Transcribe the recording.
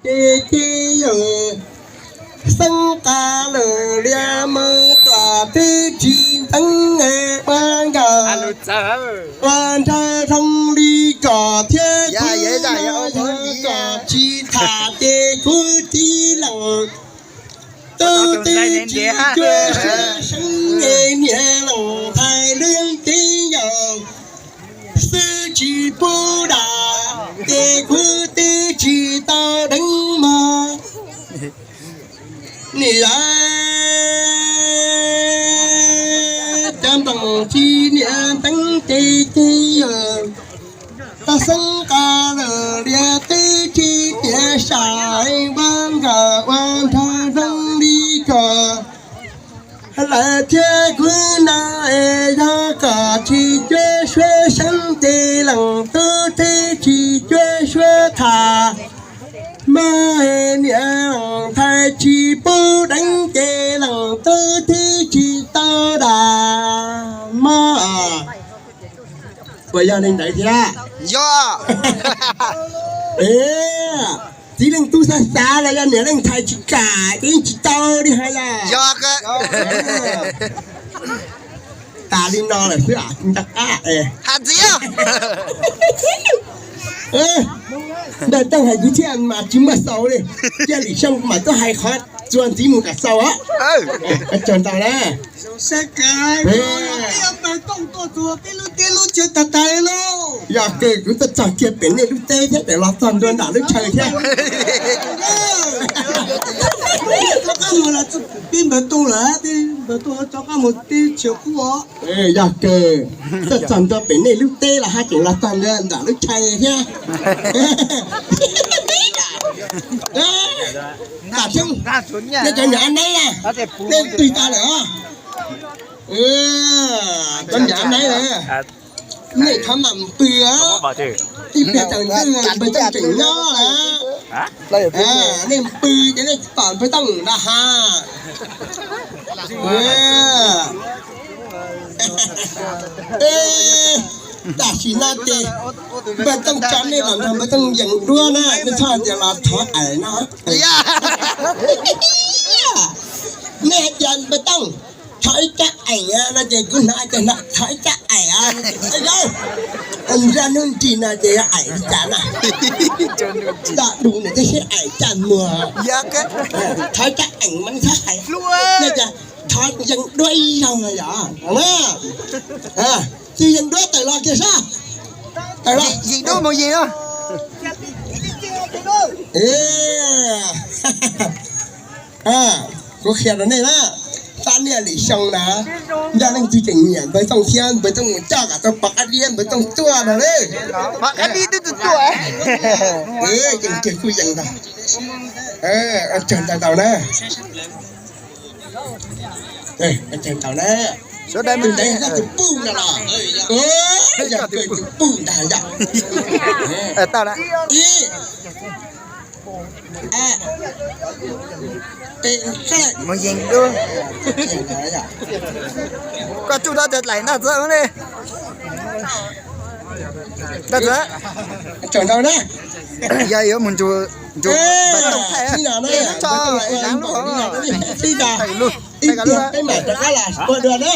Ces ces yawg xeeb qa lawm lias mus tom twb tsis nteeb ua nkawm ua nrhawv zoo li kom thiab kuv no yog kom tsis tham ces kuv tib leeg tub tib tsis cuag sab seeb es niam leej thais lub cev yaus xwb tsis pub dam ces kuv twb tsis tau deev mog. Niam cov ntoos tsis niam nteeb ces ces yawg xeeb qa lawm lias twb tsis tiav sai ua nkawm ua nrhawv zoo li kom lawm thiab kuv no es yog kom tsis cuag suab seeb ces leej tub twb tsis cuag suab tham. Mog, niam leej thais tsis pub deev ces leej tub twb tsis tau dam mog. Puas yog li ntawd thiab? Yog. Txiv leej tub xav xav los yog niam leej thais tsis kam ces yeej tsis tau li hais los. Tas li no lawm xwb nco qab es. Npawg Tooj hais kuv thiaj mas tsis muaj xaus li. Cia Lim Xyooj mas tuaj hais qhov txuas ntxiv mus kom xaus os. Koj tsaug ntau na. Npawg Tooj tuaj txog peb lub teb lub chaw tag tag li lauj. Yog kawg kuv tuaj txog kiag pem nej lub teb thiab pem los txog ntua nram lub chaw thiab. Peb Npawg Tooj lawm, peb Npawg Tooj rov qab mus teb chaws qub os. Yog kawg tuaj txog ntua pem nej lub teb los haj tseem los txog ntua nram lub chaw thiab. Tam sim no cov nyab neeb na, nej pw tas lawm os. Cov nyab neeb na, nej thov mam pw os. Ib pliag tsaus ntuj Npawg Tooj tseem nyob lawm. Nej pw ces nej pom Npawg Tooj nrog has. Tam sim no ces Npawg Tooj tso nej los nrog Npawg Tooj yees duab na, nej txhob tias los thov aim no. Nej hais tias Npawg Tooj thov ib rab aim no ces kuv hnov tias thov ib rab aim. Zaj hnub nrig no ces yog aim li cas na? Tsis tau du nws twb sib aim caj muag. Thov ib rab aim mas nej txhob hais, nej tias thov yees duab ib zaug no yom. Cia yees duab tawm los kiag sab. Tawm los. Kuv qhia rau nej na, tab niaj Lim Xyooj na, yog leej twg tseem nyiam Npawg Tooj thiab Npawg Tooj mus coj kom tau pov qab diab Npawg Tooj tuaj no na. Pov qab diab twb tuaj tuaj. Yees kiag kuj yees ntag. Tsaug ntau ntau na. Tsaug ntau na. Tus ntawd yog tus puj ntag los? Yog tus puj ntag yom. Ib, mus yees duab. Koj tsuj tau tias laim noj txog li. Txog, yog yuav mus ntsug, ntsug Npawg Tooj thaij, tso lub, ib tiag peb mam rov qab los ua dua na.